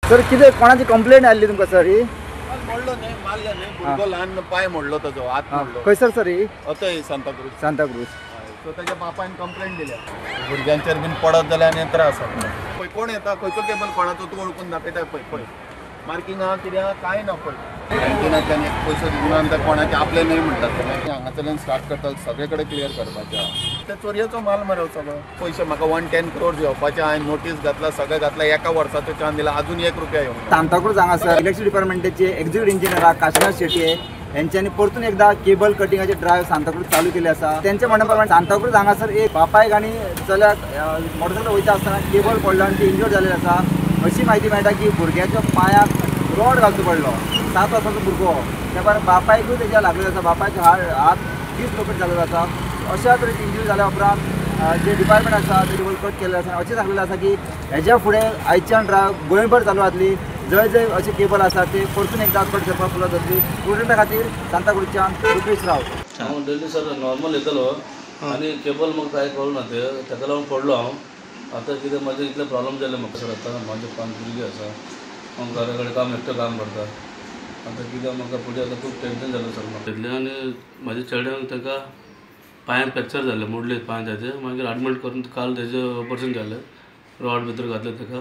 Sir कितें कोणाची complaint आयिल्ली तुमकां सर ही? मोडलो न्हय, मारलो न्हय, भुरगो ल्हान पांय मोडलो ताजो, हात मोडलो. खंयसर सर ही? अथंय सांताक्रूज. सांताक्रूज. सो ताच्या बापायन कंप्लेंट दिल्या, भुरग्यांचेर बीन पडत जाल्यार आनी त्रास जाता. पळय कोण येता, खंयचो केबल कोणाचो तूं वळखून दाखयता. पळय पळय मार्कींग आहा कितें आहा कांय ना. पळय कॅन्टिनांतल्यान एक पयसो दिवन आमी कोणाचे आपले न्हय म्हणटात. हांगासरल्यान स्टार्ट करता, सगळे कडेन क्लियर करपाचें आहा. ते चोरयेचो माल मरे सगळो. पयशे म्हाका 110 crores येवपाचे, हांवें नोटीस घातला, सगळें घातला, एका वर्साचो चान्स दिला, अजून 1 रुपया येवंक. सांताक्रूज हांगासर इलेक्ट्रिक डिपार्टमेंटाचे एक्झिक्युटिव्ह इंजिनियर काशिनाथ शेट्ये यांच्यानी परतून एकदा केबल कटिंगाचे ड्रायव्ह सांताक्रूज चालू केले आसा. त्यांच्या म्हणण्या प्रमाणे सांताक्रूज हांगासर एक बापायक आनी चल्याक मोटरसायकल वयता आसतना केबल पडलो आनी ते इंजर्ड जाल्ले आसा. अशी म्हायती मेळटा की भुरग्याच्या पांयाक रॉड घालचो पडलो, 7 वर्साचो भुरगो, त्या भायर बापायकूय तेज्या लागलेलो आसा, बापायचो हात डिसलोकेट जाल्लो आसा. अशा तरेची इंजरी जाल्या उपरांत जे डिपार्टमेंट आसा ते केबल कट केल्ले आसा. अशें सांगलेलें आसा की हेज्या फुडें आयच्यान ड्रायव्ह गोंयभर चालू जातली, जंय जंय अशे केबल आसा ते परतून एकदा कट करपाक सुरवात जातली. स्टुडंटा खातीर सांताक्रूजच्यान रुपेश रावत. हांव डेली सर नॉर्मल येतलो आनी केबल म्हाका कांय कळना, ते ताका लागून पडलो हांव. आतां कितें म्हाजें इतलें प्रॉब्लम जालें म्हाका सर. आतां म्हाजे 5 भुरगीं आसा, हांव घरा कडेन काम एकटो काम करता. आतां कितें म्हाका फुडें आतां खूब टेंशन जालें सर म्हाका. इतलें आनी म्हाज्या चेड्यांक ताका पांय फ्रॅक्चर जालें, मोडले पांय ताजे, मागीर एडमीट करून काल ताजें ऑपरेशन जालें, रॉड भितर घातलें ताका.